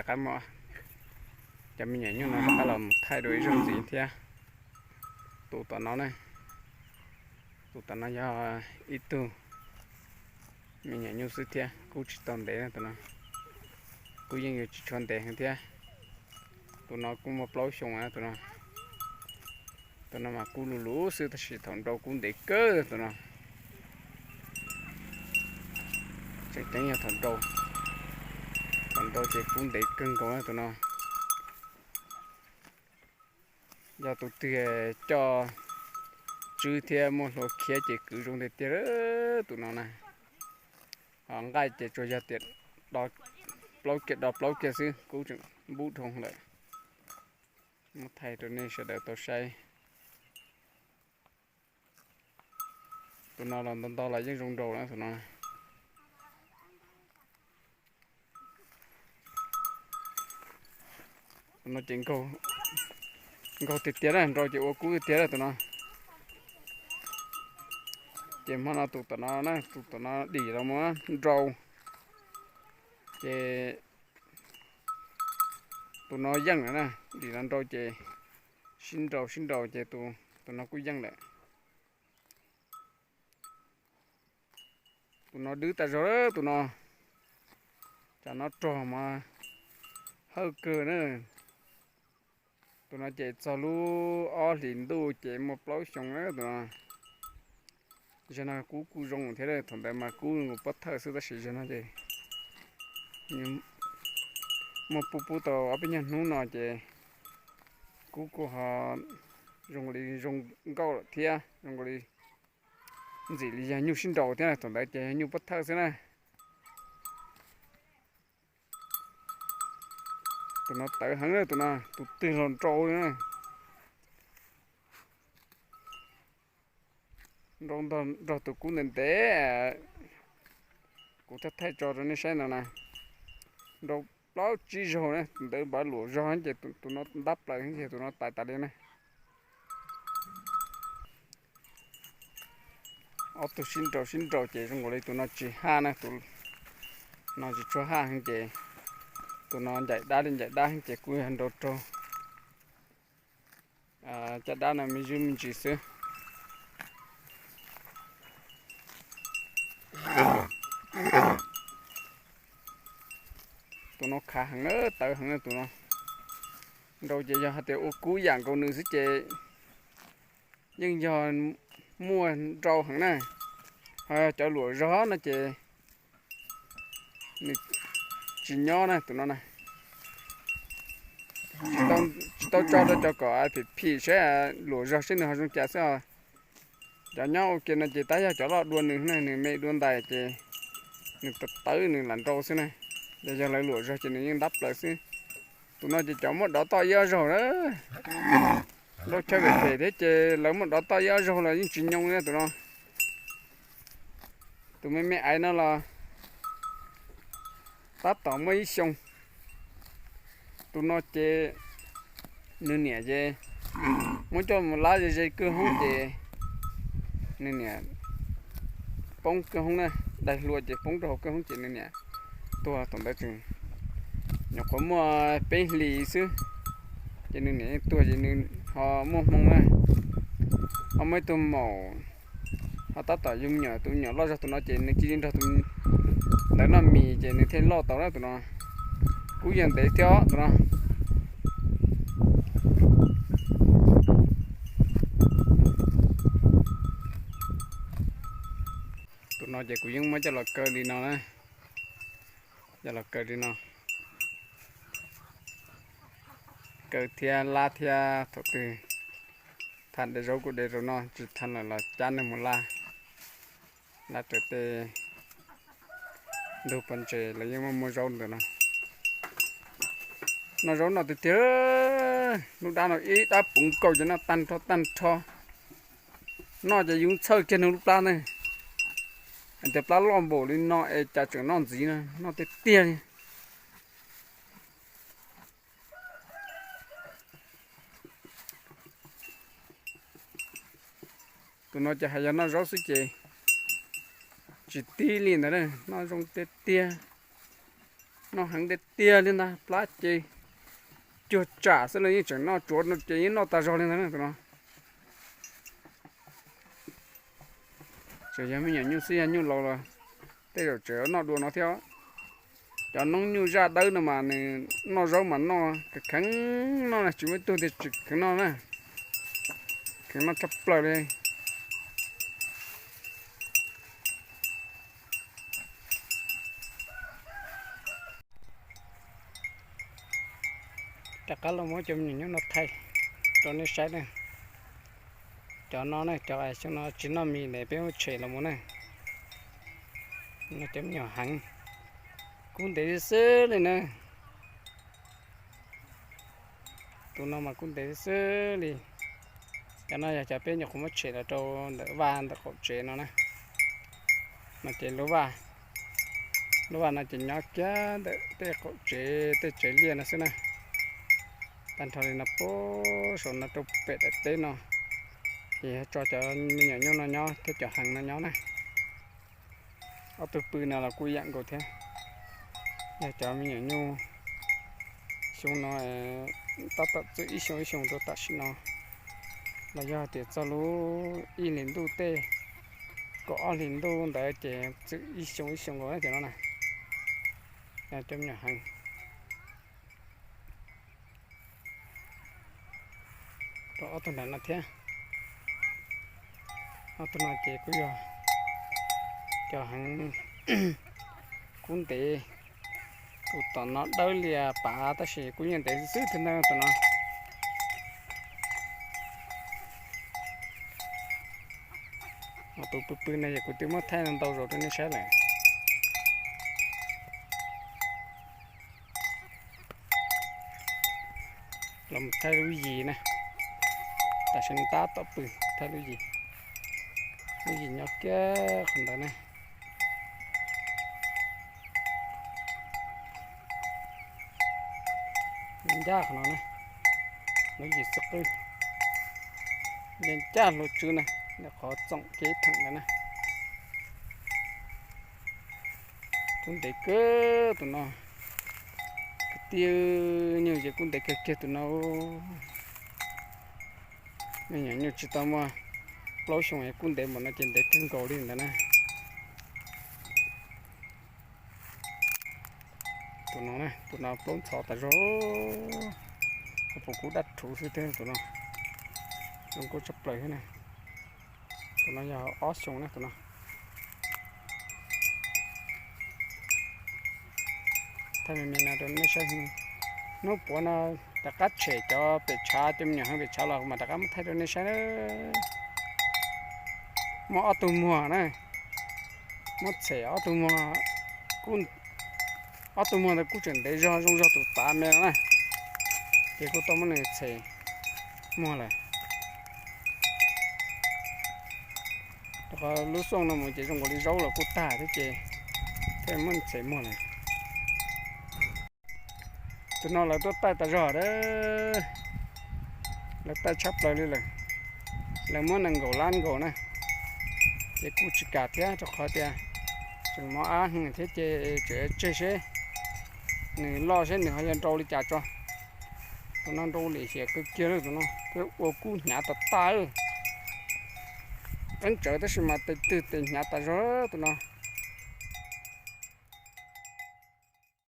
Qab muab cov me nyuam nyuj no rov qab los mus thaij dua ib zaug ntxiv thiab. Tus tom no ne, tus tom no yog ib tug me nyuam nyuj xwb thiab, kub tsis tau ntev tus no, kub yeej yuav tsis tshua ntev heev thiab. Tus no kuj muaj plaub xyoo tus no. Tus no mas kub lug lug xwb tab sis thaum nrau kub ntev kawg tus no. Tseem ceeb yog thaum nrau, thaum nrau ces kub ntev kawg nkaus tus no. Yog tus twg coj tswb thiab muaj hlua khiab ces kwv zoo tiag tiag tus no na. Ho nqaij ces tsuas yog tias plaub kiag do plaub kiag xwb, kub tseem npub dhau lawm. Muab thaij rau nej sawv daws tau saib. Tus no los nto nto los yeej zoo nraus na tus no. Tus no ces nkaug tiag tiag na, nrau ces ua kub tiag tiag na tus no. Ces hmo no tus tom no na, tus tom no dim los mus nrau, ces tus no yeej lawm na, dim los nrau ces sib nrau sib nrau ces tus no kuj yeej lawm. Tus no dwb tas zog tus no, tsam no rog mas hawj kawg na. Tus no ces txog lub ob hlis ntuj ces muaj plaub xyoo na tus no. Zaum no kub kuj zoo thiab, thaum ntawd mas kub nkaus pob thawj xwb tab sis zaum no ces muaj pub pub tau ob peb nyuag hnub no ces kub kuj ho zoo li zoo nkauj lawm thiab, zoo li ntxim li yog nyuj sib nraus thiab, thaum ntawd ces yog nyuj pob thawj xwb na. Tus no tawv heev na tus no, tus twg los nrau li na. Nrau nrog tus kub ntev ntev, kuv thiaj thaij tso rau nej saib no na. Nrau plaub tsib zaug na, tus ntawd npav luam zog ces tus no ntab plaws ces tus no tawv tas li na. Ob tug sib nraus sib nraus ces zoo nkaus li tus no tsis haj na, tus no tsis tshua haj heev ces tus no ncaim dab li ncaim dab heev ces kuj yog nrau raug caj dab no me ywj me ntsis xwb. Tus no khav heev na, tawv heev na tus no. Nrau ces yog hais tias ua kub yam nkaus nws xwb ces yeej yog muaj nrau heev na. Ho yog cov luam zog no ces nws tsis nyob na tus no na. Tsis tau tso rau cov kom phim phim saib luam zog saib nws ho zoo cas xwb os. Cov nyob ua ke no ces tab yog cov loj dua nws na, nws me dua ntais ces nws tawv tawv nws lam nrau xwb na. Yog yog lawv luam zog ces nws yeej ntab plaws xwb. Tus no ces cov muab dov toj ib ob zaug na, nrau chaw phem phem thiab ces lawv muab dov toj ib ob zaug los yeej tsis nyoo li tus no. Tus me me aiv no los tab tom muaj ib xyoo. Tus no ces nws niam ces muab coj mus lab ze ze kawg hoob ces nws niam poob kawg hoob na, daig hlua ces poob rau hauv kawg hoob ces nws niam tuag. Thaum ntawd tseem nyuam qhuav muaj peb hlis xwb ces nws niam yeej tuag ces nws ho muaj hmoo na, ho muaj ib tug maum ho tab tom yug me nyuam, tus me nyuam loj zog tus no ces nws cia li nrog tus ntawd noj mis ces nws thiaj loj tau na tus no. Kub yog ntev thiab tus no. Tus no ces kuv yeej muab coj los kaw li no na, coj los kaw li no, kaw thiab lab thiab. Thaum twg thaj de zaub kuj de rau noj, tsis thaj lawm los cab nws mus lab, lab raws tej ntug pob ntseg los yeej muaj muaj zaub ntawm no. Noj zaub noj tiag tiag, lub dab no ib dab puv nkaus ces noj tag nrho tag nrho. Noj ces yus txhawj kiag nws lub plab ne, hais tias plab loj npaum li no es cas tseem noj ntxiv na, noj tiag tiag li. Tus no ces hais yog noj zaub xwb ces tsis tib li ntawd, noj zoo tiag tiag. Noj heev tiag tiag li ntag, plab ces cuag tsam xwb los yeej tseem noj, tsuav no ces yeej noj tag zog li ntag tus no. Tseem yog me nyuam nyuj xwb, yog nyuj laus los tej zaum tseem noj dua no thiab. Cov noob nyuj zaj dawb no mas nws noj zaub mas noj kheev kheev noj na, tsis muaj ib tug tias tsis kheev noj na, kheev noj tshaj plaws li. Rov qab los muab cov me nyuam nyuj no thaij rau nej saib na. Cov no na, cov xyoo no tsis noj mis ne, peb muab tshem los mus na. No cov me nyuam heev, kub ntev xwb li na. Tus no mas kub ntev xwb li. Cov no yog cov peb nyuam qhuav muab tshem los rau ntawm vaj ntawm qaum tsev no na. No ces lub vaj, lub vaj no ces nyob kiag ntawm tej qaum tsev tej tsev liaj no xwb na. Tag nrho li no puag saum no rau pem daim teb no ces yog tso cov me nyuam nyuj no nyob thiab cov heev no nyob na. Ob tug pw no los kuj ib yam nkaus thiab. Yog cov me nyuam nyuj xyoo no tab tom txwm ib xyoo ib xyoo rau tam sim no, los yog tias txog lub ib hlis ntuj tej, kaum ob hlis ntuj ntawd ces txwm ib xyoo ib xyoo nkaus na cov no na. Cov me nyuam heev rau ob tug nram no thiab. Ob tug no ces kuj yog cov heev kub ntev. Tus tom no dawb lias pav tab sis kub yeej ntev xwb thiab ntag tus no. Tus pw pw no ces kuv twb muab thaij ntau zaus rau nej saib lawm. Los mus thaij lub yim na. Tam sim no tab tom pw thaij lub yim. Lub yim nyob kiag qhov ntawd na. Ncaj qhov no na, lub yim xub qwb, ncaj ncaj hluas tswb na, ntawm qhov txoom kev theem ntawd na. Kub ntev kawg tus no, kwv tij, nyuj ces kub ntev kawg kiag tus no. Me nyuam nyuj tsis tau muaj plaub xyoo es kub ntev npaum no ces ntev kawg nkaus li ntawd na. Tus no, tus no plaub ntxhov tas zog, ho puas kub dab rhuv xwb thiab tus no. Zoo nkauj tshaj plaws thiab na. Tus no yog ob xyoo na tus no. Thaij me me no rau nej saib. Hnub puav no rov qab tshem cov pem tshav, cov me nyuam heev pem tshav los mas rov qab muab thaij rau nej saib. Muaj ob tug muag na, muab tshem ob tug muag, ob tug muag ntawd kuj tseem ntev zog zoo zog tus tav me no na, ces kuj tau muab nws tshem muag lawm. Rau qhov lub xuaj no mus ces zoo nkaus li zaub los kuj tag thiab ces thiaj muab tshem muag lawm. Tus no lawv tuaj taij tas zog a, lawv taij tshaj plaws li lawm. Lawv muab nees nkaum lab nkaus na, ces kuj tsis kam thiab rau qhov tias tseem mov ab heev thiab ces tseem tseg seb nws loj seb nws ho yuav nrau li cas tso. Tus no nrau lim hiam kawg kiag li tus no, peb ua kub hnyav tas tas. Qeeb tsawv tab sis mas tes twg tes hnyav tas zog tus no.